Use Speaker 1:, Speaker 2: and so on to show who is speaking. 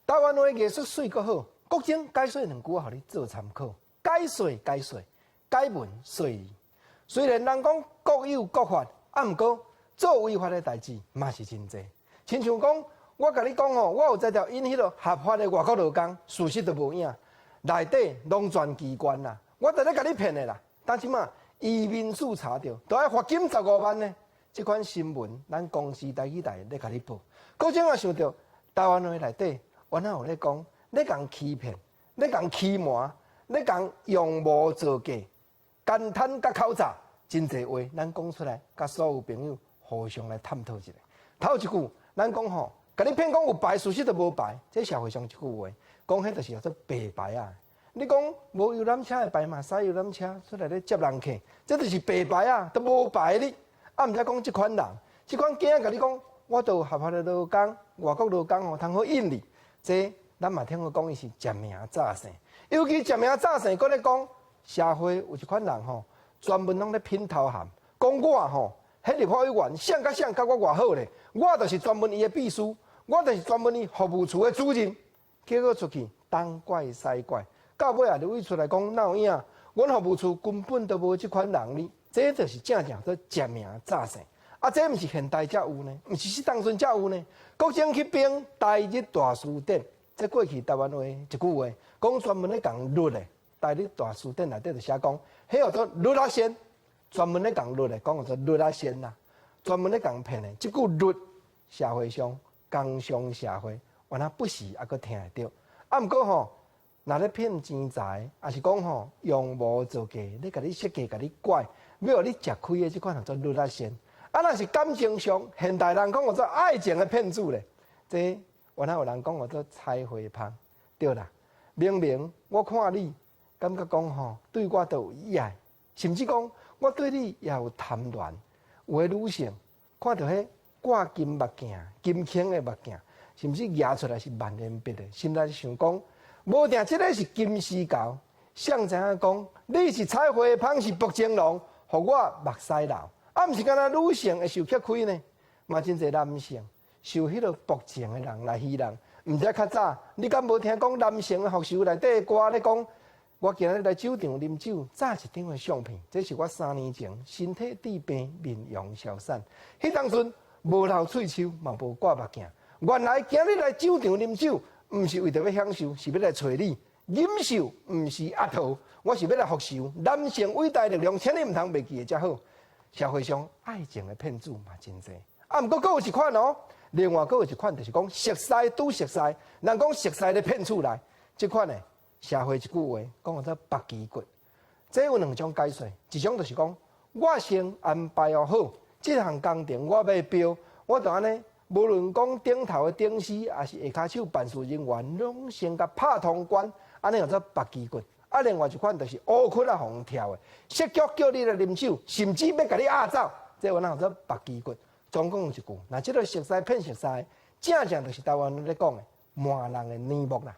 Speaker 1: 台灣話藝術媠閣好，國政解說兩句，予你做參考。解說解說，解文說理。雖然人講國有國法，啊，毋過做違法的代誌嘛是真濟。親像講，我共你講吼，我有才調𪜶彼个合法的外國勞工，事實都無影，內底攏全機關啦。我就咧共你騙的啦。但這馬移民署查著，都愛罰金十五萬呢。這款新聞，咱公視台語台咧共你報。國政也想著台灣話內底，原來有咧講，咧共欺騙，咧共欺瞞，咧共用無造假，簡單佮口詐，真濟話，咱講出來，佮所有朋友互相來探討一下。頭一句，咱講吼，共你騙講有牌，事實都無牌，這社會上一句話，講彼就是叫做白牌仔。你講無遊覽車的牌嘛，駛遊覽車出來咧接人客，這就是白牌仔，都無牌哩。啊，毋知講這款人，這款囝共你講，我都有合法的勞工，外國勞工吼，通好印你。這咱嘛聽過講，伊是食名詐姓，尤其食名詐姓，閣咧講社會有一款人吼，專門攏咧騙頭銜，講我吼，彼立法委員誰佮誰佮我偌好咧，我就是專門伊的秘書，我就是專門伊服務處的主任，結果出去東怪西怪，到尾啊，就會出來講哪有影，阮服務處根本都無這款人哩，這就是正正做食名詐姓。啊，這毋是現代才有呢，毋是當陣才有呢。國政去編台日大辭典，這過去台灣話一句話，講專門咧共律的，台日大辭典內底就寫講，彼叫做律仔仙，專門咧共律的，講叫做律仔仙啦，專門咧共騙的。這句律，社會上、工商社會，原來不時猶閣聽會著。啊，毋過吼，若咧騙錢財，抑是講吼用無造假，咧共你設計、共你拐，欲予你食虧的這款叫做律仔仙。啊，若是感情上，現代人講叫做愛情的騙子咧，這原來有人講叫做彩花蜂，對啦。明明我看你，感覺講吼對我都有意愛，甚至講我對你也有貪戀。有的女性看著彼掛金目鏡、金圈的目鏡，甚至舉出來是萬年筆的，心內想講，無定這个是金絲猴，誰知影講你是彩花蜂，是薄情郎，予我目屎流。啊，毋是干焦女性會受吃虧呢，嘛真濟男性受彼个薄情的人來欺人。毋知較早，你敢無聽講男性的復仇內底歌咧講？我今日來酒場啉酒，詐一張的相片，這是我3年前身體治病，面容消散。彼當陣無留喙鬚，嘛無掛目鏡。原來今日來酒場啉酒，毋是為著欲享受，是欲來揣你。飲酒毋是阿桃，我是欲來復仇。男性偉大力量，請你毋通袂記得才好。社會上愛情的騙子嘛真濟，啊，毋過閣有一款哦，另外閣有一款就是講熟似拄熟似，人講熟似咧騙出來，這款呢，社會一句話講叫做縛雞骨。這有兩種解說，一種就是講我先安排好，這項工程我欲標，我就按呢，無論講頂頭的頂司，抑是下跤手辦事人員，攏先共拍通關，按呢叫做縛雞骨。啊，另外一款就是烏窟仔予人跳的，設局叫你來啉酒，甚至欲共你壓走，這有人叫做縛雞骨。總共有一句，若這个熟似騙熟似，正正就是台灣人咧講的瞞人的耳目啦。